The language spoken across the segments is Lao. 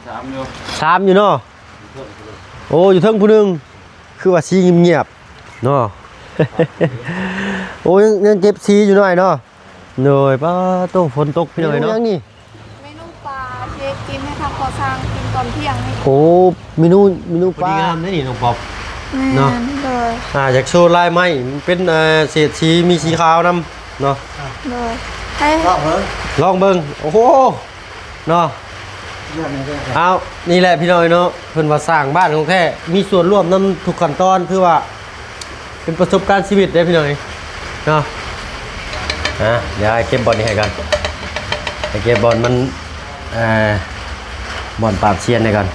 ສາມຢູ່ ສາມຢູ່ເນາະ. ໂອ້ ຢູ່ເທິງຜູ້ໜຶ່ງ ຄືວ່າສີງຽບໆເນາະ. ໂອ້ ຍັງ ຍັງເກັບສີຢູ່ໜ້ອຍເນາະ. ໂດຍ ປາໂຕ ຝົນຕົກພີ່ນ້ອງເອີຍເນາະ. ເມນູຫຍັງນີ້? ເມນູປາທີ່ກິນໃຫ້ທາງກໍ່ສ້າງກິນຕອນທ່ຽງນີ້. ໂອ້ ເມນູ ເມນູປາ ພໍດີງາມເດ້ນີ້ນ້ອງປອບ ແມ່ນ ເນາະ. ໂດຍ ອ່າ ຢາກໂຊລາຍໄມ້ ມັນເປັນ ເອີ ເສດສີ ມີສີຂາວນຳເນາະ. ໂດຍ ໃຫ້ລອງເບິ່ງ ລອງເບິ່ງ. ໂອ້ໂຫ ເນາະ. ເອົາ ນີ້ແຫຼະພີ່ນ້ອງເນາະ ເພິ່ນວ່າສ້າງບ້ານຂອງແທ້ ມີສ່ວນຮ່ວມນຳທຸກຂັ້ນຕອນ ຖືວ່າເປັນປະສົບການຊີວິດເດ້ພີ່ນ້ອງເນາະ. ອ່າ ດຽວໃຫ້ເກັບບ່ອນນີ້ໃຫ້ກ່ອນ ໃຫ້ເກັບບ່ອນມັນ ອ່າ ບ່ອນປາບຊຽນໃຫ້ກ່ອນ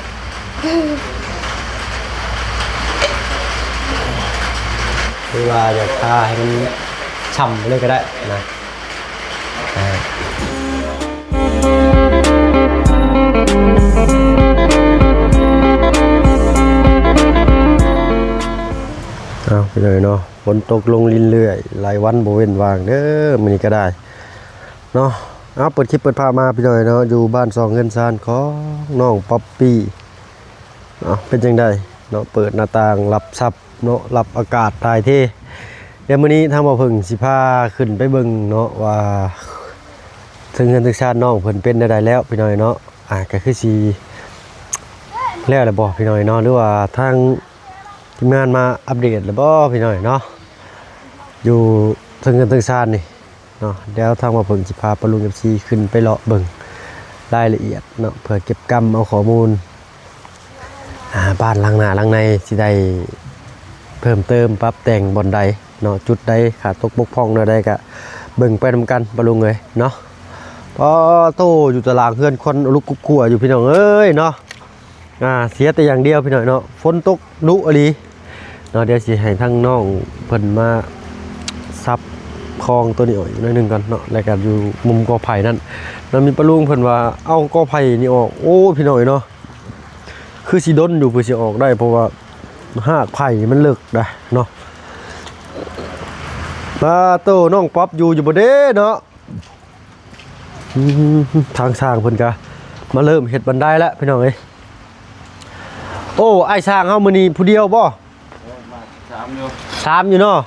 ຫຼືວ່າຢາກທາໃຫ້ມັນຊ່ຳໄປເລີຍກໍໄດ້ນະ. ເອົາ ພີ່ນ້ອງເນາະ ຝົນຕົກລົງລິນເລື້ອຍ ຫຼາຍວັນບໍ່ເວັ້ນວ່າງເດີ ມື້ນີ້ກໍໄດ້ເນາະ. ເອົາ ເປີດຄລິບເປີດພາບມາ ພີ່ນ້ອງເນາະ ຢູ່ບ້ານຊ່ອງເຮືອນຊານຂອງນ້ອງປັອບປີ້ເນາະ. ເປັນຈັ່ງໃດເນາະ ເປີດໜ້າຕ່າງຮັບຊັບ ເນາະ ຮັບອາກາດຖ່າຍເທ. ດຽວມື້ນີ້ທາງບ່າວເຜິ້ງຊິພາຂຶ້ນໄປເບິ່ງເນາະ ວ່າເທິງເຮືອນເທິງຊານນ້ອງເພິ່ນເປັນແນວໃດແລ້ວ ພີ່ນ້ອງເນາະ. ອ່າ ກໍຄືຊິແລ້ວແລ້ວບໍ່ ພີ່ນ້ອງເນາະ ຫຼືວ່າທາງທີມງານມາອັບເດດແລ້ວບໍ່ ພີ່ນ້ອງເນາະ ຢູ່ເທິງເຮືອນເທິງຊານນີ້ ເນາະ. ດຽວທາງບ່າວເຜິ້ງຊິພາປ້າລຸງ ເອັຟຊີ ຂຶ້ນໄປເລາະເບິ່ງລາຍລະອຽດເນາະ ເພື່ອເກັບກຳເອົາຂໍ້ມູນ ອ່າ ບ້ານຫຼັງໜ້າຫຼັງໃນ ຊິໄດ້ເພີ່ມເຕີມປັບແຕ່ງບ່ອນໃດເນາະ ຈຸດໃດຂາດຕົກບົກຜ່ອງແນວໃດ ກະເບິ່ງໄປນຳກັນປ້າລຸງເອີຍເນາະ. ປາໂຕ ຢູ່ຕາລາງເຮືອນຄວັນລຸກກຸກກົວຢູ່ ພີ່ນ້ອງເອີຍເນາະ. ອ່າ ເສຍແຕ່ຢ່າງດຽວ ພີ່ນ້ອງເນາະ ຝົນຕົກດຸອີ່ຫຼີເນາະ. ດຽວຊິໃຫ້ທາງນ້ອງເພິ່ນມາສັບຄອງໂຕນີ້ອອກອີກໜ້ອຍໜຶ່ງກ່ອນເນາະ ແລ້ວກໍຢູ່ມຸມກໍໄຜ່ນັ້ນ ແລ້ວມີປ້າລຸງເພິ່ນວ່າເອົາກໍໄຜ່ນີ້ອອກ. ໂອ້ ພີ່ນ້ອງເອີຍເນາະ ຄືຊິດົນຢູ່ເພື່ອຊິອອກໄດ້ ເພາະວ່າຮາກໄຜ່ນີ້ມັນເລິກໄດ໋ເນາະ. ປາໂຕ ນ້ອງປັອບຢູ່ ຢູ່ບໍ່ເດ້ເນາະ. ອືມ ທາງຊ່າງເພິ່ນກະມາເລີ່ມເຮັດບັນໄດແລ້ວ ພີ່ນ້ອງເອີຍ. ໂອ້ ອ້າຍຊ່າງເຮົາມື້ນີ້ຜູ້ດຽວບໍ່? ເອີ ມາສາມຢູ່ ສາມຢູ່ເນາະ.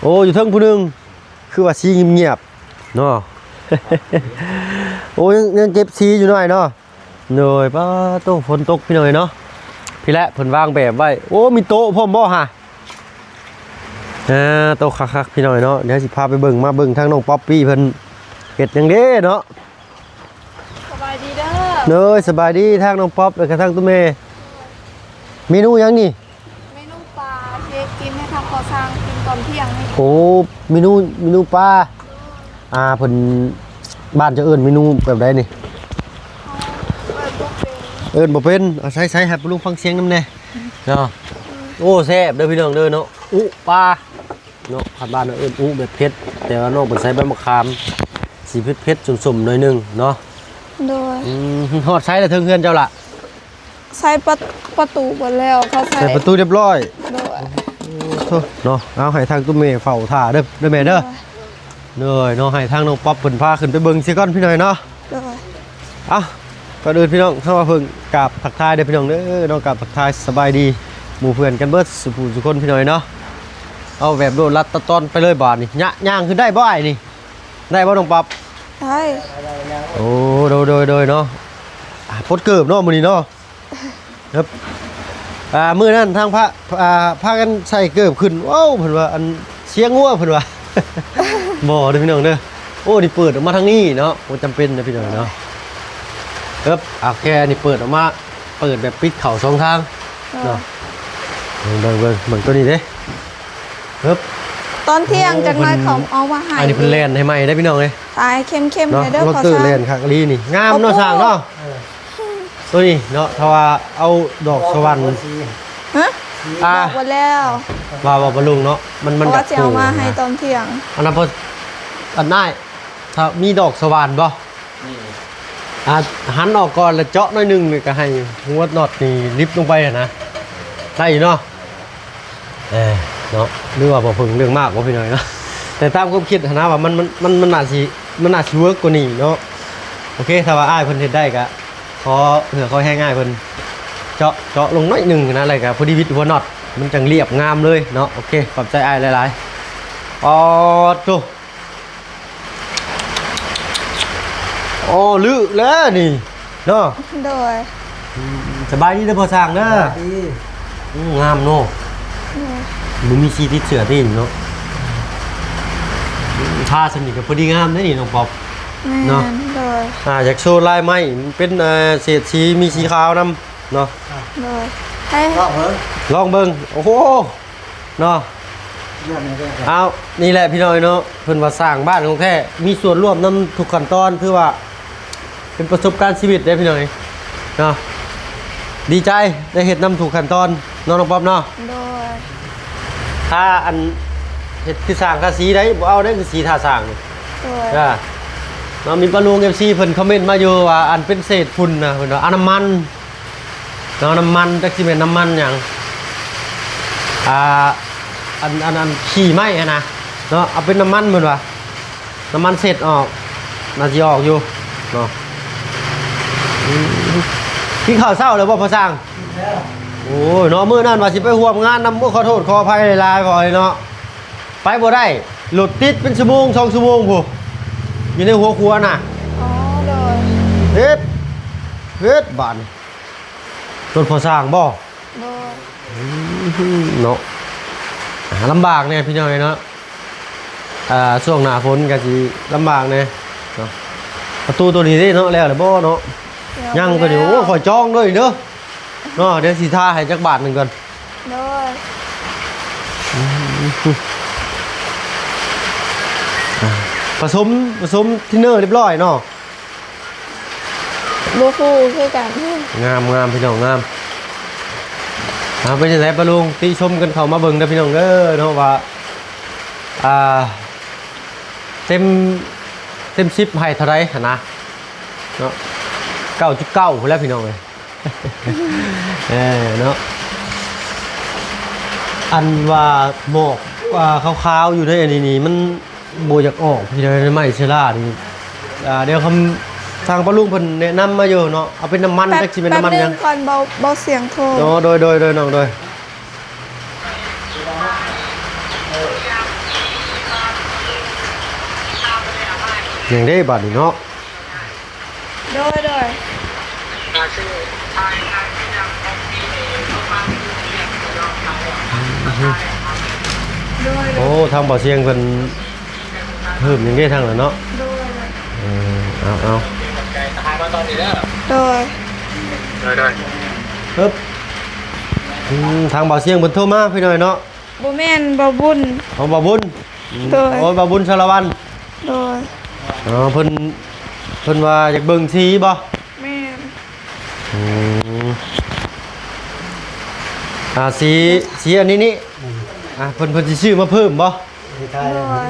ໂອ້ ຢູ່ເທິງຜູ້ໜຶ່ງ ຄືວ່າສີງຽບໆເນາະ. ໂອ້ ຍັງ ຍັງເກັບສີຢູ່ໜ້ອຍເນາະ. ໂດຍ ປາໂຕ ຝົນຕົກ ພີ່ນ້ອງເອີຍເນາະ. ພີ້ແຫຼະເພິ່ນວາງແບບໄວ້. ໂອ້ ມີໂຕະພ້ອມບໍ່ຫະ? ອ່າ ໂຕະຄັກໆ ພີ່ນ້ອງເອີຍເນາະ. ດຽວຊິພາໄປເບິ່ງ ມາເບິ່ງທາງນ້ອງປັອບປີ້ເພິ່ນເຮັດຫຍັງເດ້ເນາະ. ສະບາຍດີເດີ. ໂດຍ ສະບາຍດີ ທາງນ້ອງປັອບ ແລ້ວກໍທາງໂຕແມ່. ເມນູຫຍັງນີ້? ເມນູປາທີ່ກິນໃຫ້ທາງກໍ່ສ້າງກິນຕອນທ່ຽງນີ້. ໂອ້ ເມນູ ເມນູປາ. ອ່າ ເພິ່ນ ບ້ານເຈົ້າເອີ້ນເມນູແບບໃດນີ້? ເອີ້ນບໍ່ເປັນ ເອີ້ນບໍ່ເປັນ. ເອົາ ໃສ່ ໃສ່ ໃຫ້ປ້າລຸງຟັງສຽງນຳແດ່ເນາະ. ໂອ້ ແຊບເດີພີ່ນ້ອງເດີເນາະ ອຸປາເນາະ. ທາງບ້ານເອີ້ນອຸແບບເຜັດ ແຕ່ວ່ານ້ອງເພິ່ນໃສ່ໃບມະຂາມ ຊິເຜັດໆ ສົ້ມໆ ໜ້ອຍໜຶ່ງເນາະ. ໂດຍ. ອືມ ຮອດໃສລະເທິງເຮືອນເຈົ້າລະ? ໃສ່ປະ ປະຕູເບິດແລ້ວ ເຂົາໃສ່ ໃສ່ປະຕູຮຽບຮ້ອຍ. ໂດຍ. ໂອ້ໂທເນາະ. ເອົາ ໃຫ້ທາງຕຸ້ມແມ່ເຝົ້າຖ້າເດີ ເດີແມ່ເດີ. ໂດຍເນາະ. ໃຫ້ທາງນ້ອງປັອບເພິ່ນພາຂຶ້ນໄປເບິ່ງຊິກ່ອນພີ່ນ້ອງເນາະ. ໂດຍ. ເອົາ ກ່ອນອື່ນພີ່ນ້ອງ ທາງວ່າເພິ່ງກາບທັກທາຍເດີພີ່ນ້ອງເດີເນາະ. ກາບທັກທາຍສະບາຍດີໝູ່ເພື່ອນກັນເບິດສູ່ຜູ້ສູ່ຄົນພີ່ນ້ອງເນາະ. ເອົາແບບໂລດລັດຕັດຕອນໄປເລີຍບາດນີ້. ຍະ ຍ່າງຂຶ້ນໄດ້ບໍ່ອ້າຍນີ້? ໄດ້ບໍ່ນ້ອງປັອບ? ໄດ້. ໂອ້ ໂດຍ ໂດຍ ໂດຍເນາະ. ອ່າ ປົດເກີບເນາະມື້ນີ້ເນາະ. ຄັບ ອ່າ ມື້ນັ້ນທາງພະ ອ່າ ພາກັນໃສ່ເກີບຂຶ້ນ ວ້າວ ເພິ່ນວ່າ ອັນ ເຊຍງົວ ເພິ່ນວ່າ. ບໍ່ເດີພີ່ນ້ອງເດີ. ໂອ້ ນີ້ເປີດອອກມາທາງນີ້ເນາະ ບໍ່ຈຳເປັນນະພີ່ນ້ອງເນາະ. ເອີບ ໂອເຄ ອັນນີ້ເປີດອອກມາ ເປີດແບບປິດເຂົ້າສອງທາງເນາະ. ເບິ່ງ ເບິ່ງ ເບິ່ງໂຕນີ້ເດ້. ເອີບ ຕອນທ່ຽງ ໂອ້ ຈັກໜ້ອຍເຂົາເອົາມາໃຫ້. ອັນນີ້ເພິ່ນແລ່ນໃຫ້ໃໝ່ເດ້ພີ່ນ້ອງເອີຍ. ຕາຍ ເຂັ້ມໆ ເນາະ ເດີ ເຂົາສ້າງ ແລ່ນຄັກອີ່ຫຼີນີ້ ງາມເນາະ ໂອ້ໂຫ ຊ່າງເນາະ. ເອີ ໂຕນີ້ເນາະ ຖ້າວ່າເອົາດອກສະຫວັນ ຮະ? ອ່າ ບອກວ່າແລ້ວ ວ່າ ວ່າບໍ່ລຸງເນາະ ມັນ ມັນ ເພາະວ່າ ຈະ ຊິເອົາມາໃຫ້ຕອນທ່ຽງ. ອັນນັ້ນ ເພາະ ອັນນັ້ນ ຖ້າມີດອກສະຫວັນບໍ່? ນີ້ ອ່າ ຫັນອອກກ່ອນ ແລ້ວເຈາະໜ້ອຍໜຶ່ງ ແລ້ວກໍໃຫ້ຫົວນັອດນີ້ລິບລົງໄປຫັ້ນນະ ໄດ້ຢູ່ເນາະ. ເອີ ເນາະ ຫຼືວ່າບໍ່ເພິ່ງເລື່ອງມາກບໍ່ພີ່ນ້ອງເນາະ. ແຕ່ຕາມຄວາມຄິດຫັ້ນນະວ່າມັນ ມັນ ມັນ ມັນໜ້າຊິ ມັນໜ້າຊິເວີກກວ່ານີ້ເນາະ. ໂອເຄ ຖ້າວ່າອ້າຍເພິ່ນເຮັດໄດ້ກະ ຂໍເຫື່ອຂໍແຮງອ້າຍເພິ່ນ ເຈາະ ເຈາະລົງໜ້ອຍໜຶ່ງນະ ແລ້ວກໍພໍດີວິດຫົວນັອດ ມັນຈັ່ງລຽບງາມເລີຍເນາະ. ໂອເຄ ຂອບໃຈອ້າຍຫຼາຍໆ. ອໍ ໂຕ ອໍ ລຶແລ້ວນີ້ເນາະ. ໂດຍ ອືມ ສະບາຍດີເດີພໍ່ຊ່າງເດີ. ສະບາຍດີ. ອືມ ງາມເນາະ. ໂດຍ ບໍ່ມີສີຕິດເສື້ອຕິເນາະ. ອືມ ທາສ່ຳນີ້ກໍພໍດີງາມເດ້ນີ້ນ້ອງປອບ. ແມ່ນ ເນາະ. ໂດຍ ອ່າ ຢາກໂຊລາຍໄມ້ ມັນເປັນ ເອີ ເສດສີ ມີສີຂາວນຳເນາະ. ໂດຍ ໃຫ້ລອງເບິ່ງ ລອງເບິ່ງ. ໂອ້ໂຫ ເນາະ. ເອົາ ນີ້ແຫຼະພີ່ນ້ອງເນາະ ເພິ່ນວ່າສ້າງບ້ານຂອງແທ້ ມີສ່ວນຮ່ວມນຳທຸກຂັ້ນຕອນ ຖືວ່າເປັນປະສົບການຊີວິດເດ້ພີ່ນ້ອງເນາະ. ດີໃຈໄດ້ເຮັດນຳທຸກຂັ້ນຕອນເນາະ ນ້ອງປອບເນາະ. ໂດຍ ຖ້າອັນເຮັດຄືສ້າງທາສີໄດ້ ບໍ່ເອົາໄດ້ຄືສີທາສ້າງນີ້. ໂດຍ ເນາະ. ມີປ້າລຸງ ເອັຟຊີ ເພິ່ນຄອມເມັນມາຢູ່ວ່າ ອັນເປັນເສດຝຸ່ນນະ ເພິ່ນວ່າ ອາ ນ້ຳມັນ ເນາະ ນ້ຳມັນ ຈັກຊິແມ່ນນ້ຳມັນຫຍັງ ອ່າ ອັນ ອັນ ອັນຂີ້ໄມ້ຫັ້ນນະເນາະ ເອົາເປັນນ້ຳມັນເພິ່ນວ່າ ນ້ຳມັນເຊັດອອກ ໜ້າຊິອອກຢູ່ເນາະ. ອືມ ກິນເຂົ້າເຊົ້າແລ້ວບໍ່ພໍ່ຊ່າງ? ກິນແລ້ວ. ໂອ້ຍເນາະ ມື້ນັ້ນວ່າຊິໄປຮ່ວມງານນຳ ໂອ້ ຂໍໂທດຂໍອະໄພຫຼາຍໆ ພໍ່ເອີຍເນາະ ໄປບໍ່ໄດ້ ລົດຕິດເປັນຊົ່ວໂມງສອງຊົ່ວໂມງພຸ້ນ ຢູ່ໃນຫົວຂົວນະ. ອໍ ໂດຍ ເຮັດ ເຮັດບາດນີ້ ລົດພໍ່ຊ່າງບໍ່? ໂດຍ ອືມ ເນາະ ອ່າ ລຳບາກແດ່ພີ່ນ້ອງເນາະ. ອ່າ ຊ່ວງໜ້າຝົນກໍຊິລຳບາກແດ່ເນາະ. ປະຕູໂຕນີ້ເດ້ເນາະ ແລ້ວແລ້ວບໍ່ເນາະ? ຍັງ ຍັງ ໂຕນີ້ ໂອ້ ຂ້ອຍຈອງເດີເດີເນາະ. ດຽວຊິທາໃຫ້ຈັກບາດໜຶ່ງກ່ອນ. ໂດຍ ອືມ ອ່າ ປະສົມ ປະສົມທິນເນີຮຽບຮ້ອຍເນາະ. ບໍ່ຮູ້ຄືກັນ. ງາມ ງາມ ພີ່ນ້ອງ ງາມ. ເອົາ ເປັນຈັ່ງໃດປ້າລຸງ ຕິຊົມກັນເຂົ້າມາເບິ່ງເດີພີ່ນ້ອງເດີເນາະ ວ່າ ອ່າ ເຕັມ ເຕັມສິບໃຫ້ເທົ່າໃດຫັ້ນນະເນາະ. ເກົ້າຈຸດເກົ້າພຸ້ນແຫຼະພີ່ນ້ອງເອີຍ. ເອີ ເນາະ ອັນວ່າໝອກ ອ່າ ຂາວໆຢູ່ໃນອັນນີ້ນີ້ ມັນ ບໍ່ຢາກອອກ ພີ່ນ້ອງ ໄມ້ເຊື້ອລານີ້. ອ່າ ດຽວຄຳ ທາງປ້າລຸງເພິ່ນແນະນຳມາຢູ່ເນາະ ເອົາເປັນນ້ຳມັນ ແປັບ ຈັກຊິແມ່ນນ້ຳມັນຫຍັງ. ແປັບໜຶ່ງກ່ອນ ເບົາ ເບົາສຽງໂທ. ໂດຍ ໂດຍ ໂດຍ ໂດຍ ນ້ອງ ໂດຍ. ຫຍັງເດ້ບາດນີ້ເນາະ. ໂດຍ ໂດຍ ໂອ້ ທາງເບົາສຽງເພິ່ນເພີ່ມຫຍັງເດ້ທາງນັ້ນເນາະ. ໂດຍ ເອີ ເອົາ ເອົາ ໂດຍ ໂດຍ ໂດຍ ເອີບ ອືມ ທາງເບົາສຽງເພິ່ນໂທມາພີ່ນ້ອງເນາະ. ບໍ່ແມ່ນ ເບົາບຸນ. ອໍ ເບົາບຸນ. ອືມ ໂດຍ ໂອ້ ເບົາບຸນສາລະວັນ. ໂດຍ ອໍ ເພິ່ນ ເພິ່ນວ່າຢາກເບິ່ງສີບໍ່? ແມ່ນ. ອືມ ອ່າ ສີ ສີອັນນີ້ນີ້ ອືມ ອ່າ ເພິ່ນ ເພິ່ນຊິຊື້ມາເພີ່ມບໍ່? ໃຫ້ທາຍ ໂດຍ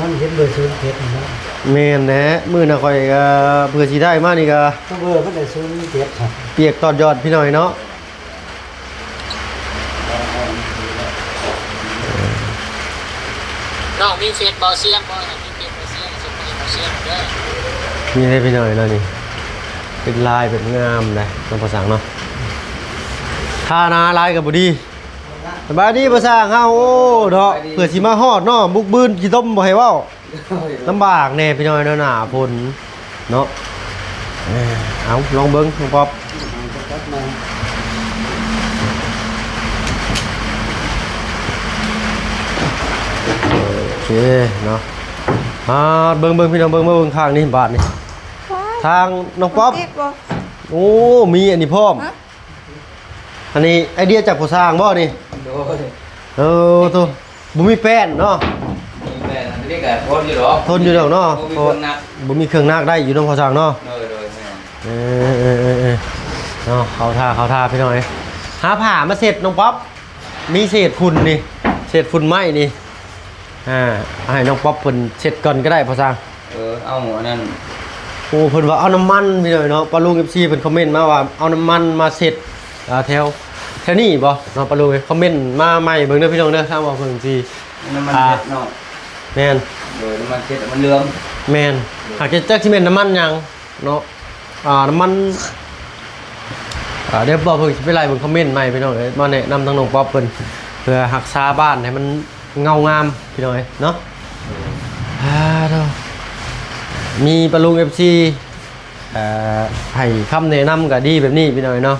ມັນເຫັນເບີສູນເຈັດນີ້ເນາະ. ແມ່ນແຫຼະ ມື້ໜ້າຂ້ອຍກໍເພື່ອຊິໄດ້ມານີ້ກໍ ກໍເບີມັນໄດ້ສູນເຈັດ ປຽກຕອດຍອດພີ່ນ້ອງເນາະ. ນ້ອງມີເຟສເບົາສຽງບໍ່? ມີເຟສເບົາສຽງ ສົ່ງມາໃຫ້ເບົາສຽງເດີ. ມີໃຫ້ພີ່ນ້ອງເນາະ ນີ້ເປັນລາຍເປັນງາມເດ້ ນ້ອງພໍ່ຊ່າງເນາະ. ຖ້າໜາຫຼາຍກໍບໍ່ດີ. ສະບາຍດີພໍ່ຊ່າງເຮົາ. ໂອ້ ເນາະ ສະບາຍດີ. ເພື່ອຊິມາຮອດເນາະ ບຸກບືນຂີ້ຕົມບໍ່ໃຫ້ເວົ້າ. ລຳບາກແດ່ພີ່ນ້ອງເນາະ ໜ້າຝົນເນາະ. ເອີ ເອົາ ລອງເບິ່ງນ້ອງປອບ. ໂອເຄເນາະ ອ່າ ເບິ່ງ ເບິ່ງ ພີ່ນ້ອງ ເບິ່ງ ມາເບິ່ງຂ້າງນີ້ບາດນີ້. ວ້າຍ ທາງນ້ອງປອບ ຕິດບໍ່? ໂອ້ ມີອັນນີ້ພ້ອມ. ຮະ? ອັນນີ້ໄອເດຍຈາກຜູ້ສ້າງບໍ່ນີ້? ໂດຍ. ເອີ ໂຕ ບໍ່ມີແປ້ນເນາະ. ບໍ່ມີແປ້ນ ອັນນີ້ກໍທົນຢູ່ດອກ. ທົນຢູ່ດອກເນາະ. ບໍ່ມີເຄື່ອງໜັກ ບໍ່ມີເຄື່ອງໜັກໄດ້ຢູ່ເນາະ ພໍ່ຊ່າງເນາະ. ໂດຍ ໂດຍ ແມ່ນ. ເອີ ເອີ ເອີ ເອີ ເນາະ ເຂົ້າທ່າ ເຂົ້າທ່າ ພີ່ນ້ອງເອີຍ. ຫາຜ້າມາເຊັດນ້ອງປັອບ ມີເສດຝຸ່ນນີ້ ເສດຝຸ່ນໄມ້ນີ້. ອ່າ ໃຫ້ນ້ອງປັອບເພິ່ນເຊັດກ່ອນກໍໄດ້ ພໍ່ຊ່າງ. ເອີ ເອົາອັນນັ້ນ. ໂອ້ ເພິ່ນວ່າເອົານ້ຳມັນ ພີ່ນ້ອງເນາະ. ປ້າລຸງ ເອັຟຊີ ເພິ່ນຄອມເມັນມາວ່າເອົານ້ຳມັນມາເຊັດ ອ່າ ແຖວ ແຖວນີ້ບໍ່ເນາະ ປ້າລຸງເອີຍ? ຄອມເມັນມາໃໝ່ເບິ່ງເດີ ພີ່ນ້ອງເດີ ທາງວ່າເພິ່ນຊິ ນ້ຳມັນ ອ່າ ເຊັດເນາະ. ແມ່ນ. ໂດຍ ນ້ຳມັນເຊັດມັນເຫຼືອງ. ແມ່ນ. ຫາກຈະ ຈັກຊິແມ່ນນ້ຳມັນຫຍັງເນາະ ອ່າ ນ້ຳມັນ ອ່າ ດຽວບໍ່ເພິ່ນຊິໄປໄລ່ເບິ່ງຄອມເມັນໃໝ່ພີ່ນ້ອງເອີຍ ມາແນະນຳທາງນ້ອງປັອບເພິ່ນ ເພື່ອຮັກສາບ້ານໃຫ້ມັນເງົາງາມພີ່ນ້ອງເອີຍເນາະ. ອ່າ ໂທ້ ມີປ້າລຸງ ເອັຟຊີ ເອີ ໃຫ້ຄຳແນະນຳກໍດີແບບນີ້ພີ່ນ້ອງເອີຍເນາະ.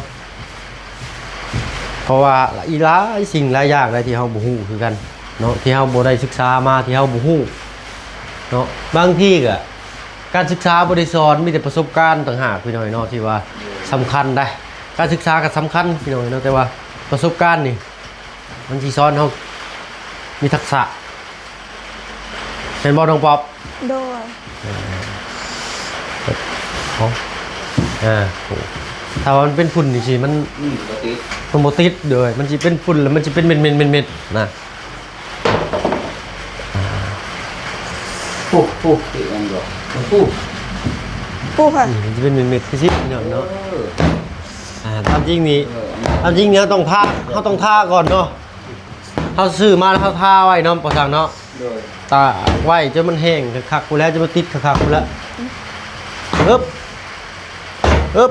ເພາະວ່າອີກຫຼາຍສິ່ງຫຼາຍຢ່າງໃດທີ່ເຮົາບໍ່ຮູ້ຄືກັນເນາະ ທີ່ເຮົາບໍ່ໄດ້ສຶກສາມາ ທີ່ເຮົາບໍ່ຮູ້ເນາະ. ບາງທີກໍການສຶກສາບໍ່ໄດ້ສອນ ມີແຕ່ປະສົບການຕ່າງຫາກພີ່ນ້ອງເນາະ ທີ່ວ່າສຳຄັນໄດ໋. ການສຶກສາກໍສຳຄັນພີ່ນ້ອງເນາະ ແຕ່ວ່າປະສົບການນີ້ມັນຊິສອນເຮົາມີທັກສະ ແມ່ນບໍ່ນ້ອງປັອບ? ໂດຍ ເອີ ເອົາ ອ່າ ໂອ້ ຖ້າວ່າມັນເປັນຝຸ່ນຈັ່ງຊີ້ ມັນ ອືມ ບໍ່ຕິດ ມັນບໍ່ຕິດ ໂດຍ ມັນຊິເປັນຝຸ່ນ ແລ້ວມັນຊິເປັນເມັດໆໆໆນະ. ໂອ້ ໂອ້ ຕິດອັນດຽວ ໂອ້ ປູ້ ອືມ ມັນຊິເປັນເມັດໆຄືຊິເນາະ ເນາະ. ເອີ ອ່າ ຕາມຈິງນີ້ ເອີ ຕາມຈິງນີ້ເຮົາຕ້ອງທາ ເຮົາຕ້ອງທາກ່ອນເນາະ ເຮົາຊື້ມາແລ້ວເຮົາທາໄວ້ເນາະ ພໍ່ຊ່າງເນາະ. ໂດຍ ຕາກໄວ້ຈົນມັນແຫ້ງຄັກໆພຸ້ນແຫຼະ ຈົນມັນຕິດຄັກໆພຸ້ນແຫຼະ. ອຶບ ອຶບ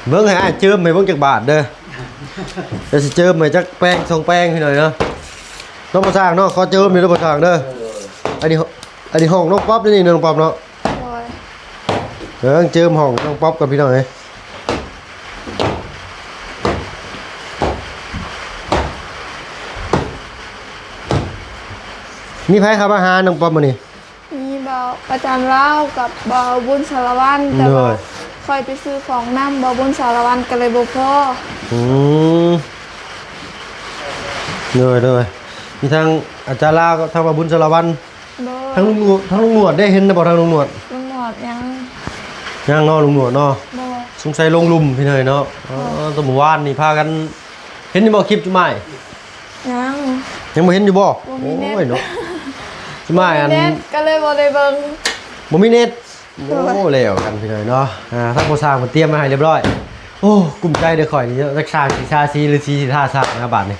ເບິ່ງໃຫ້ອ້າຍເຈີມໃຫ້ເບິ່ງຈັກບາດເດີ ດຽວຊິເຈີມໃຫ້ຈັກແປງສອງແປງພີ່ນ້ອງເນາະ. ນ້ອງບໍ່ສ້າງເນາະ ຂໍເຈີມຢູ່ເດີບໍ່ສ້າງເດີ. ໂດຍ ອັນນີ້ ອັນນີ້ຫ້ອງນ້ອງປັອບເດ້ນີ້ ນ້ອງປັອບເນາະ. ໂດຍ ເບິ່ງເຈີມຫ້ອງນ້ອງປັອບກ່ອນພີ່ນ້ອງເອີຍ. ມີໃຜເຂົ້າມາຫານ້ອງປັອບມື້ນີ້? ມີບ່າວອາຈານລາວກັບບ່າວບຸນສາລະວັນ ແຕ່ວ່າ ໂດຍ ຂ້ອຍໄປຊື້ຂອງນຳບ່າວບຸນສາລະວັນກໍເລີຍບໍ່ພໍ. ອືມ ໂດຍ ໂດຍ ມີທັງອາຈານລາວກັບທັງບ່າວບຸນສາລະວັນ. ໂດຍ ທັງລຸງໜວດ ທັງລຸງໜວດໄດ້ເຫັນແລ້ວບໍ່? ທັງລຸງໜວດ ລຸງໜວດຍັງ ຍັງເນາະ ລຸງໜວດເນາະ. ໂດຍ ສົງໄສລົງລຸ່ມພີ່ນ້ອງເນາະ. ອໍ ໂດຍ ແຕ່ມື້ວານນີ້ພາກັນ ເຫັນຢູ່ບໍ່ຄລິບຈຸມາຍ? ຍັງ ຍັງບໍ່ເຫັນຢູ່ບໍ່? ບໍ່ມີເນັດ. ໂອ້ຍເນາະ ຈຸມາຍ ບໍ່ມີເນັດ ອັນ ກໍເລີຍບໍ່ໄດ້ເບິ່ງ ບໍ່ມີເນັດ. ໂດຍ ໂອ້ ແລ້ວກັນພີ່ນ້ອງເນາະ. ອ່າ ທາງພໍ່ຊ່າງເພິ່ນຕຽມມາໃຫ້ຮຽບຮ້ອຍ. ໂອ້ ກຸ້ມໃຈເດີຂ້ອຍນີ້ ຈັກຊ່າງຊິທາສີ ຫຼື ສີຊິທາຊ່າງນະບາດນີ້.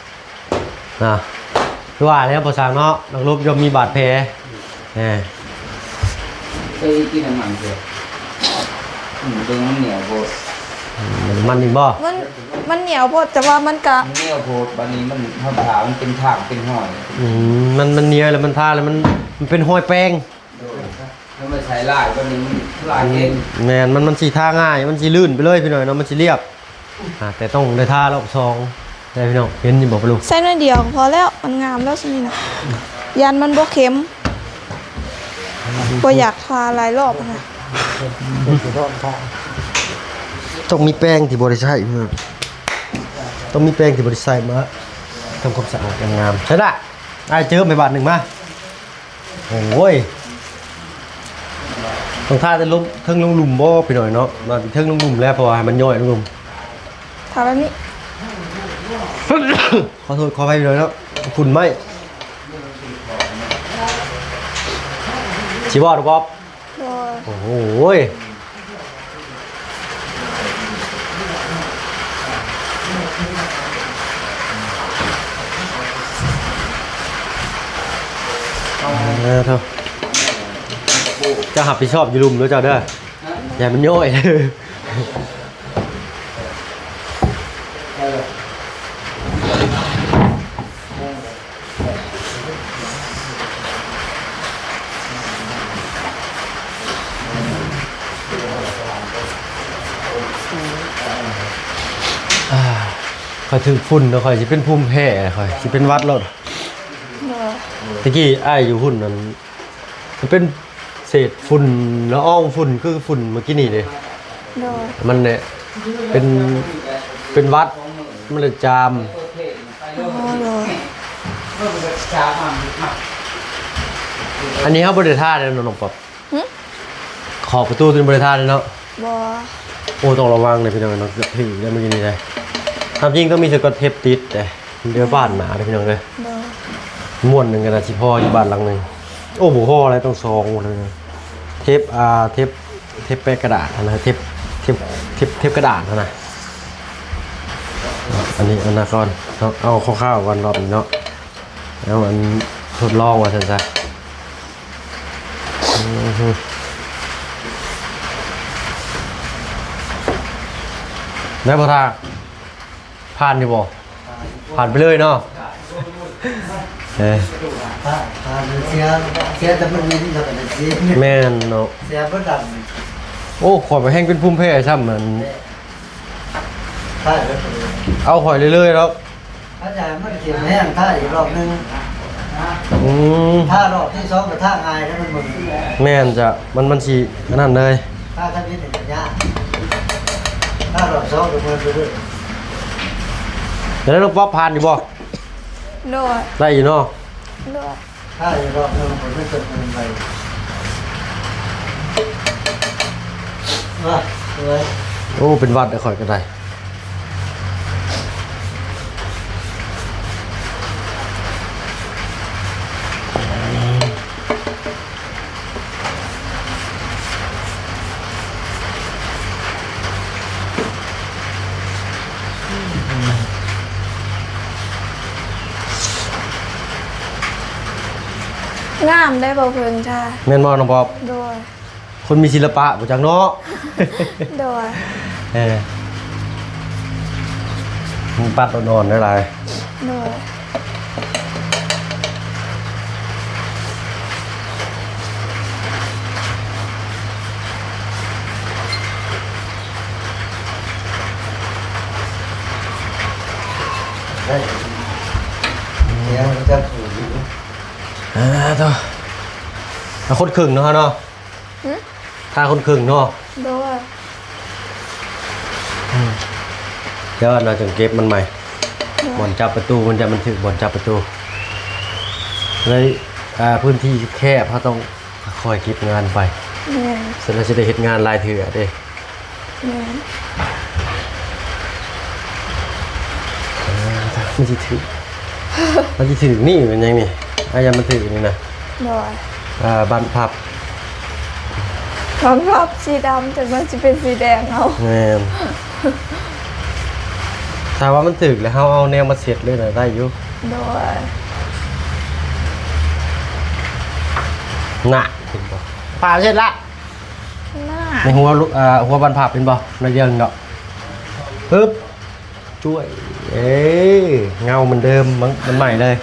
ນະ ຄືວ່າແລ້ວພໍ່ຊ່າງເນາະ ນັກລົບຍ່ອມມີບາດແຜ. ແນ່ ເອີ ກິນນ້ຳມັນເທື່ອ ອືມ ເບິ່ງມັນໜຽວໂພດ. ອືມ ມັນອີກບໍ່? ມັນ ມັນໜຽວໂພດ ແຕ່ວ່າມັນກະ ມັນໜຽວໂພດ ບາດນີ້ມັນ ເຮົາທາມັນເປັນທາງເປັນຮອຍ. ອືມ ມັນ ມັນໜຽວແລ້ວມັນທາແລ້ວມັນ ມັນເປັນຮອຍແປງ. ໂດຍ ຖ້າມັນໃສ່ຫຼາຍກວ່ານີ້ມັນຫຼາຍເອງ. ແມ່ນ ມັນ ມັນຊິທາງ່າຍ ມັນຊິລື່ນໄປເລີຍພີ່ນ້ອງເນາະ ມັນຊິລຽບ. ອ່າ ແຕ່ຕ້ອງໄດ້ທາລອບສອງເດີພີ່ນ້ອງ. ເຫັນຢູ່ບໍ່ປະລຸງ? ໃສ່ໜ້ອຍດຽວກໍພໍແລ້ວ ມັນງາມແລ້ວຊ່ຳນີ້ນະ. ຢ້ານມັນບໍ່ເຂັ້ມ ບໍ່ຢາກທາຫຼາຍລອບນະ. ຕ້ອງມີແປງທີ່ບໍ່ໄດ້ໃຊ້ ຕ້ອງມີແປງທີ່ບໍ່ໄດ້ໃຊ້ມາທຳຄວາມສະອາດງາມໆ. ໃສ່ລະ ອ້າຍເຈີມໃຫ້ບາດໜຶ່ງມາ. ໂອ້ຍ ຕ້ອງທາແຕ່ລົງ ເທິງລົງລຸ່ມບໍ່ພີ່ນ້ອງເນາະ? ມາເທິງລົງລຸ່ມແລ້ວ ເພາະວ່າໃຫ້ມັນຍ້ອຍລົງລຸ່ມ. ທາແບບນີ້ ຂໍໂທດຂໍອະໄພພີ່ນ້ອງເນາະ ຝຸ່ນໄມ້. ຊິບໍ່ດອກບອບ? ໂດຍ ໂອ້ໂຫຍ. ເອີ ເທົ່າ ເຈົ້າຮັບຜິດຊອບຢູ່ລຸ່ມເດີເຈົ້າເດີ ຢ່າໃຫ້ມັນຍ້ອຍ. ຂ້ອຍຖືກຝຸ່ນແລ້ວ ຂ້ອຍຊິເປັນພູມແພ້ ຂ້ອຍຊິເປັນຫວັດໂລດ. ໂດຍ ຕະກີ້ອ້າຍຢູ່ພຸ້ນນັ້ນ ມັນເປັນເສດຝຸ່ນ ລະອອງຝຸ່ນ ຄືຝຸ່ນມື້ກີ້ນີ້ເດ້. ໂດຍ ມັນແຫຼະ ເປັນ ເປັນຫວັດ ມັນລະຈາມ. ອໍ ໂດຍ ອັນນີ້ເຮົາບໍ່ໄດ້ທາເດ້ເນາະ ນ້ອງປອບ. ຫຶ? ຂອບປະຕູຕົວນີ້ບໍ່ໄດ້ທາເດ້ເນາະ? ບໍ່. ໂອ້ ຕ້ອງລະວັງເດ້ພີ່ນ້ອງເນາະ ຖືກໄດ້ມື້ກີ້ນີ້ເດ້. ຕາມຈິງຕ້ອງມີສະກອດເທບຕິດເດ້ ເດີບ້ານໜ້າເດ້ພີ່ນ້ອງເດີ. ໂດຍ ມ້ວນໜຶ່ງກໍໜ້າຊິພໍຢູ່ບ້ານຫຼັງໜຶ່ງ. ໂອ້ ບໍ່ພໍແລ້ວ ຕ້ອງສອງໝົດເລີຍ. ເທບ ອ່າ ເທບ ເທບແປະກະດາດຫັ້ນນະ ເທບ ເທບ ເທບ ເທບກະດາດຫັ້ນນະ. ອັນນີ້ ອັນນະກ່ອນເນາະ ເອົາຄ່າວໆກ່ອນລອບນີ້ເນາະ ເອົາອັນທົດລອງວ່າຊັ້ນຊະ. ອືຮຶ ອື ໄດ້ບໍ່ທ່າ? ຜ່ານຢູ່ບໍ່? ຜ່ານ ຜ່ານໄປເລີຍເນາະ. ເອີ ຜ່ານ ຜ່ານເສຍ ເສຍແຕ່ມັນມີແລ້ວກໍໄດ້ຊິ ແມ່ນເນາະ ເສຍເບິດດຳ. ໂອ້ ຂ້ອຍວ່າແຮ່ງເປັນພູມແພ້ຊ້ຳ ອັນ ແມ່ນ ຖ່າຍແລ້ວກໍເລີຍ ເອົາຂ້ອຍເລີຍໆດອກ. ຖ້າຢາກໃຫ້ມັນເຂັ້ມແຮງ ຖ່າຍອີກຮອບໜຶ່ງ. ອືມ ຖ້າຮອບທີສອງກໍຖ່າຍງ່າຍ ແລ້ວມັນບໍ່ມີ. ແມ່ນຈ້ະ ມັນ ມັນຊິອັນນັ້ນເລີຍ ຖ້າທຳອິດນີ້ກໍຍາກ ຖ້າຮອບສອງກໍເໝິດໄປເລີຍ. ແລ້ວນ້ອງປັອບຜ່ານຢູ່ບໍ່? ໂດຍ ໄດ້ຢູ່ເນາະ. ໂດຍ ຖ້າອີກຮອບໜຶ່ງ ມັນຈະເໝິດໄປ. ວ່າ ໂອ້ ເປັນຫວັດແລ້ວຂ້ອຍກໍໄດ້. ງາມໄດ໋ ບໍ່ເພິ່ງທ່າ. ແມ່ນບໍ່ນ້ອງປອບ? ໂດຍ ຄົນມີສິລະປະບໍ່ຈັກເນາະ. ໂດຍ ເອີ ມັນປັດອ່ອນໆຫຼາຍໆ. ໂດຍ ເອີ ເອົາຄົນເຄິ່ງເນາະ ເຮົາເນາະ. ຫຶ? ຖ້າຄົນເຄິ່ງເນາະ. ໂດຍ ອືມ ດຽວເຮົາຈຶ່ງເກັບມັນໃໝ່. ໂດຍ ບ່ອນຈັບປະຕູ ມັນຈະ ມັນຖືກບ່ອນຈັບປະຕູ ເລີຍ ອ່າ ພື້ນທີ່ແຄບ ເຮົາຕ້ອງຄ່ອຍເກັບງານໄປ. ແມ່ນ ຊັ້ນເຮົາຊິໄດ້ເຮັດງານຫຼາຍເທື່ອເດ້. ແມ່ນ ເອີ ມັນຊິຖືກ ມັນຊິຖືກນີ້ແມ່ນຫຍັງນີ້? ອາ ຢ່າມັນຖືກນີ້ນະ. ໂດຍ ອ່າ ບານພັບ ບານພັບສີດຳ ຈັ່ງມັນຊິເປັນສີແດງເອົາ. ແມ່ນ ຖ້າວ່າມັນຖືກແລ້ວ ເຮົາເອົາແນວມາເຊັດເລີຍນະ ໄດ້ຢູ່. ໂດຍ ນະ ເຫັນບໍ່? ຜ້າເຊັດລະ. ໜ້າ ໃນຫົວ ອ່າ ຫົວບັນພັບເຫັນບໍ່? ໜ້ອຍດຽວນີ້ດອກ. ປຶບ ຈ້ວຍ ເອີ ເງົາມັນເດີມ ມັນ ມັນໃໝ່ເລີຍ.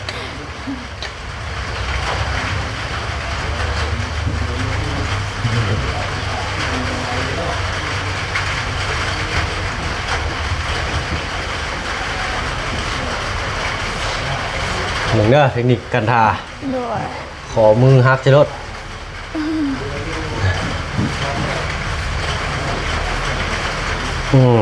ເບິ່ງເດີ ເທັກນິກການທາ. ໂດຍ ຂໍ້ມືຫັກໃສ່ລົດ. ອືມ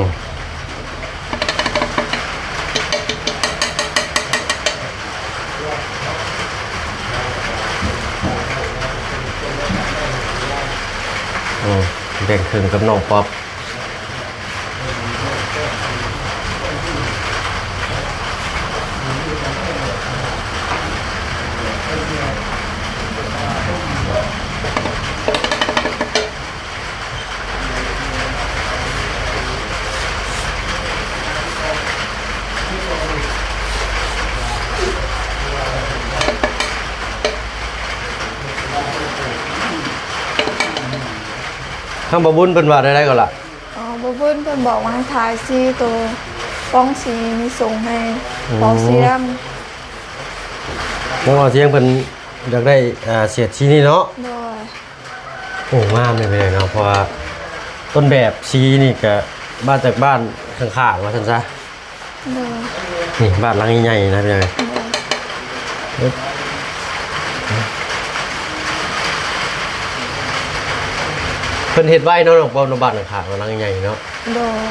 ອືມ ແບ່ງເຄິ່ງກັບນ້ອງປັອບ. ທາງບ່າວບຸນເພິ່ນວ່າແນວໃດກໍລະ? ອໍ ບ່າວບຸນເພິ່ນບອກວ່າໃຫ້ທາສີໂຕ ປ່ອງສີນີ້ສົ່ງໃຫ້ ອືມ ພໍ່ສຽງ. ນ້ອງບ່າວສຽງເພິ່ນຢາກໄດ້ ອ່າ ເສດສີນີ້ເນາະ? ໂດຍ. ໂອ້ ງາມເລີຍເນາະ ເພາະວ່າຕົ້ນແບບສີນີ້ກະມາຈາກບ້ານຂ້າງໆ ວ່າຊັ້ນຊະ. ໂດຍ. ນີ້ບ້ານຫຼັງໃຫຍ່ໆນະ ພີ່ນ້ອງ. ໂດຍ. ເພິ່ນເຮັດໄວເນາະ ນ້ອງປອມເນາະ ບ້ານຂ້າງໆ ຫຼັງໃຫຍ່ເນາະ. ໂດຍ.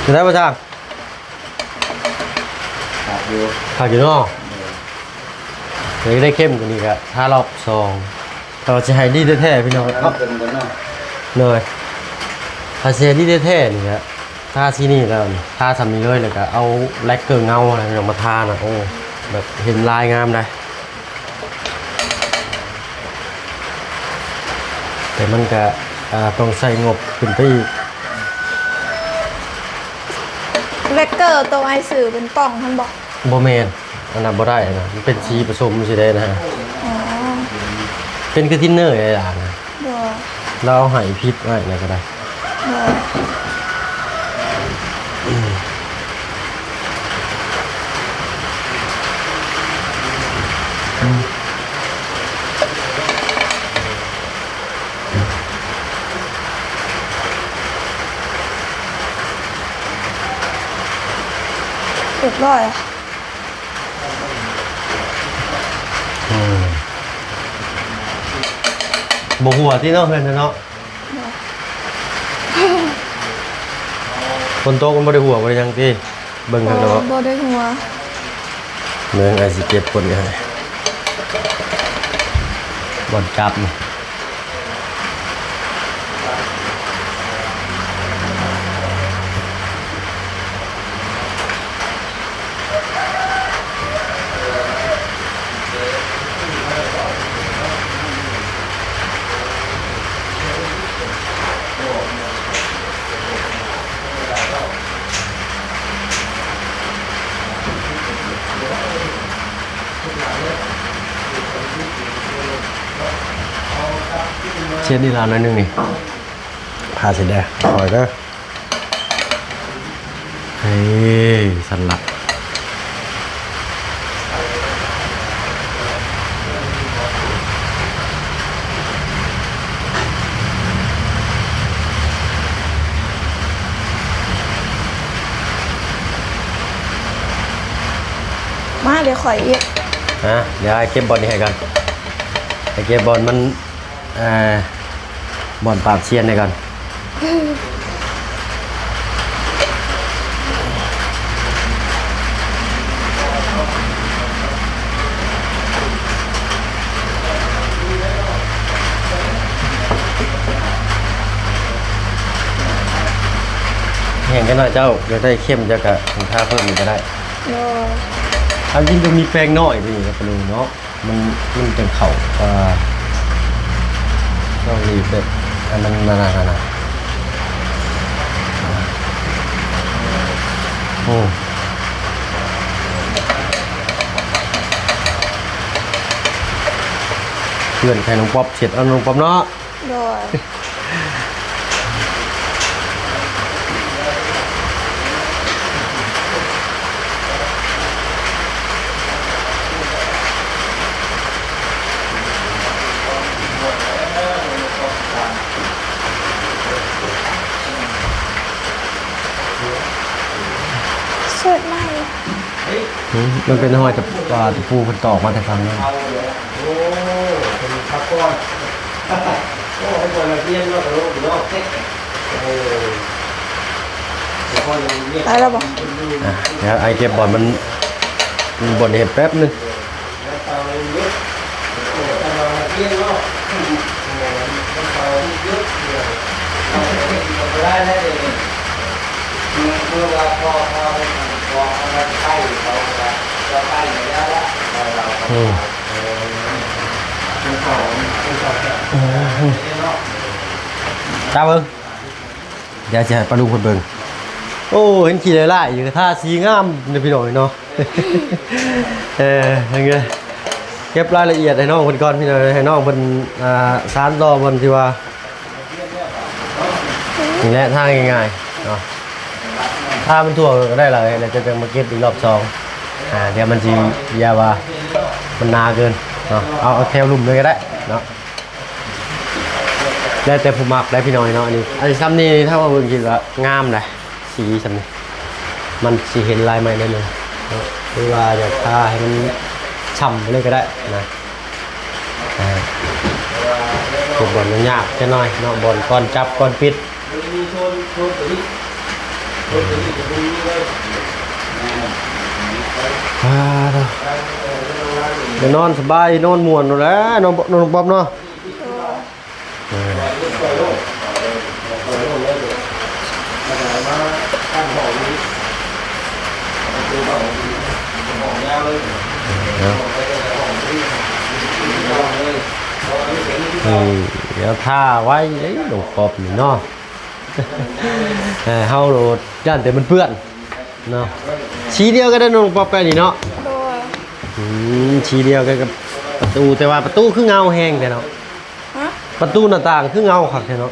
ເປັນໄດບໍ່ຊ່າງ? ຄັກຢູ່ ຄັກຢູ່ເນາະ. ໂດຍ. ຢາກໄດ້ເຂັ້ມກວ່ານີ້ກະທາລອບສອງ ແຕ່ວ່າຊິໃຫ້ດີແທ້ໆ ພີ່ນ້ອງ. ເອົາ ເອົາເບິ່ງກ່ອນເນາະ. ໂດຍ. ຖ້າຊິໃຫ້ດີແທ້ໆ ນີ້ກະ ທາສີນີ້ແລ້ວນີ້ ທາສ່ຳນີ້ເລີຍ ແລ້ວກະເອົາແລັກເກີເງົານະ ພີ່ນ້ອງ ມາທານະ. ໂອ້ ແບບເຫັນລາຍງາມໄດ໋ ແຕ່ມັນກະ ອ່າ ຕ້ອງໃຊ້ງົບຂຶ້ນໄປອີກ. ແຄຣກເກີໂຕອ້າຍຊື້ເປັນປ່ອງຫັ້ນບໍ່? ບໍ່ແມ່ນ ອັນນັ້ນບໍ່ໄດ້ນະ ມັນເປັນສີປະສົມຊີ້ເດ້ນະ. ອໍ ເປັນຄືທິນເນີໄອ້ຫຼານະ. ໂດຍ ລາວໃຫ້ຜິດໄວ້ແລ້ວກໍໄດ້. ໂດຍ ຮຽບຮ້ອຍ. ອືມ ບໍ່ຮົ່ວຕິເນາະ ເຮືອນເນາະ. ບໍ່ ຝົນຕົກມັນບໍ່ໄດ້ຮົ່ວບໍ່ໄດ້ຫຍັງຕິ ເບິ່ງຂ້າງນອກ. ບໍ່ ບໍ່ໄດ້ຮົ່ວ. ເບິ່ງ ອ້າຍຊິເກັບຄົນໃຫ້ ບ່ອນຈັບນີ້. ເຊັດນີ້ລາວໜ້ອຍໜຶ່ງນີ້ ພາເຊັດແດ່ ຄ່ອຍເດີ. ເອີ ສັນລະ ມາ ດຽວຂ້ອຍເຮັດ. ຮະ ດຽວອ້າຍເກັບບ່ອນນີ້ໃຫ້ກ່ອນ ອ້າຍເກັບບ່ອນມັນ ອ່າ ບ່ອນປາບຊຽນໃຫ້ກ່ອນ. ແຫ້ງຈັກໜ້ອຍ ເຈົ້າຢາກໄດ້ເຂັ້ມ ເຈົ້າກະທາເພີ່ມອີກກະໄດ້. ໂດຍ ທຳກິນຕ້ອງມີແປ້ງນ້ອຍນີ້ ປາລຸງເນາະ. ມັນ ມັນຈັ່ງເຂົ້າ ອ່າ ຕ້ອງມີແບບ ອັນນັ້ນ ນັ້ນ ນັ້ນ ນັ້ນ ໂອ້ ເພື່ອນໃຫ້ນ້ອງປັອບເຊັດເອົາ ນ້ອງປັອບເນາະ. ໂດຍ ເສີດໃໝ່. ຫືມ ມັນເປັນຮອຍຕະ ອ່າ ຕະປູເພິ່ນຕອກມາແຕ່ຝັ່ງນັ້ນ. ໂອ້ ເປັນພະກອນ ໂອ້ ໃຫ້ຄົນມາຮຽນເນາະ ຕະຫຼົກເນາະ. ເອີ ໄດ້ແລ້ວບໍ່? ອ່ະ ດຽວອ້າຍເກັບບ່ອນມັນ ບ່ອນເຮັດແປັບໜຶ່ງ. ອືມ ຕາເບິ່ງ ດຽວຊິໃຫ້ປ້າລຸງເພິ່ນເບິ່ງ. ໂອ້ ເຫັນຂີ້ຫຼາຍໆຢູ່ ທາສີງາມເດ້ພີ່ນ້ອງເອີຍເນາະ. ເອີ ເກັບລາຍລະອຽດໃຫ້ນ້ອງເພິ່ນກ່ອນພີ່ນ້ອງ ໃຫ້ນ້ອງເພິ່ນ ອ່າ ສານຕໍ່ບ່ອນທີ່ວ່າ ນີ້ແຫຼະ ທາງ່າຍໆເນາະ ທາມັນທົ່ວກໍໄດ້ລະ ແລ້ວຈະ ຈະມາເກັບອີກລອບສອງ. ອ່າ ດຽວມັນຊິ ຢ່າວ່າມັນໜາເກີນເນາະ ເອົາ ເອົາແຖວລຸ່ມເລີຍກໍໄດ້ເນາະ. ແລ້ວແຕ່ຜູ້ມັກໄດ໋ພີ່ນ້ອງເນາະ. ອັນນີ້ ອັນນີ້ ຊ່ຳນີ້ຖ້າວ່າເບິ່ງຄິດວ່າງາມໄດ໋ ສີຊ່ຳນີ້ ມັນຊິເຫັນລາຍໄມ້ໜ້ອຍໜຶ່ງເນາະ ຫຼືວ່າຢາກທາໃຫ້ມັນຊ່ຳໄປເລີຍກໍໄດ້ນະ. ອ່າ ເຮັດບ່ອນຍາກໆຈັກໜ້ອຍເນາະ ບ່ອນກ່ອນຈັບກ່ອນປິດ. ອ່າ ໄດ້ນອນສະບາຍ ນອນມ່ວນໂລດແຫຼະ ນ້ອງ ນ້ອງປອບເນາະ. ນີ້ ດຽວຖ້າໄວ້ເດ້ ນ້ອງປອບນີ້ເນາະ. ເອີ ເຮົາໂລດຢ້ານແຕ່ມັນເປື້ອນ. ເນາະ ສີດຽວກັນເດ້ນ້ອງປັອບໄກ່ນີ້ເນາະ. ໂດຍ ອືມ ສີດຽວກັນກັບປະຕູ ແຕ່ວ່າປະຕູຄືເງົາແຮງແທ້ເນາະ. ຮະ? ປະຕູໜ້າຕ່າງຄືເງົາຄັກແທ້ເນາະ.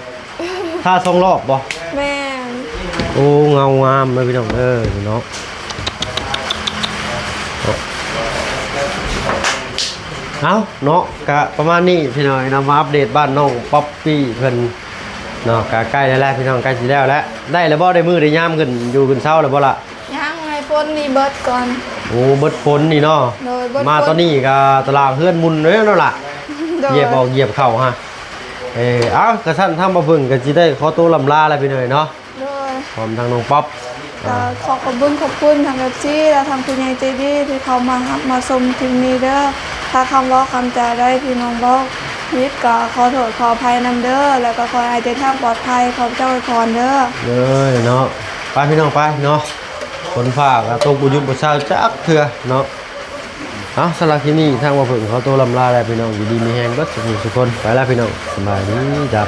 ທາສອງລອບບໍ່? ແມ່ນ. ໂອ້ ເງົາງາມເດີພີ່ນ້ອງເດີເນາະ. ເອົ້າເນາະ ກະປະມານນີ້ພີ່ນ້ອງເນາະ ມາອັບເດດບ້ານນ້ອງປັອບປີ້ເພິ່ນເນາະ. ກະໃກ້ແລ້ວແຫຼະພີ່ນ້ອງ ໃກ້ຊິແລ້ວແລ້ວ. ໄດ້ແລ້ວບໍ່? ໄດ້ມື້ໄດ້ຍາມຂຶ້ນຢູ່ຂຶ້ນເຊົາແລ້ວບໍ່ລະ? ຍັງ ໃຫ້ຝົນນີ້ເບິດກ່ອນ. ໂອ້ ເບິດຝົນນີ້ເນາະ. ໂດຍ ເບິດຝົນ ມາຕອນນີ້ກະຕາລາງເຮືອນໝຸ່ນເລີຍເນາະລະ. ໂດຍ ຢຽບອອກຢຽບເຂົ້າຮະ. ເອີ ເອົ້າ ກະຊັ້ນທາງບ່າວເຜິ້ງກະຊິໄດ້ຂໍໂຕລ່ຳລາແລ້ວພີ່ນ້ອງເນາະ. ໂດຍ ພ້ອມທັງນ້ອງປັອບ. ກະ ອ່າ ຂໍຂອບບຸນຂອບຄຸນທາງ ເອັຟຊີ ແລະ ທາງຜູ້ໃຫຍ່ໃຈດີທີ່ເຂົ້າມາຮັບມາຊົມຄລິບນີ້ເດີ. ຖ້າຄຳເວົ້າຄຳຈາໃດທີ່ນ້ອງເວົ້າຜິດກະຂໍໂທດຂໍອະໄພນຳເດີ ແລະ ກະຂໍໃຫ້ເດີນທາງປອດໄພ. ຂໍພະເຈົ້າອວຍພອນເດີ. ເດີເນາະ ໄປພີ່ນ້ອງໄປເນາະ. ຝົນຟ້າກະຕົກບໍ່ຢຸດບໍ່ເຊົາຈັກເທື່ອເນາະ. ເອົ້າ ສຳລັບຄລິບນີ້ທາງບ່າວເຜິ້ງຂໍໂຕລ່ຳລາແລ້ວພີ່ນ້ອງ. ຢູ່ດີມີແຮງເບິດສູ່ຜູ້ສູ່ຄົນ. ໄປແລ້ວພີ່ນ້ອງ ສະບາຍດີຈ້າ.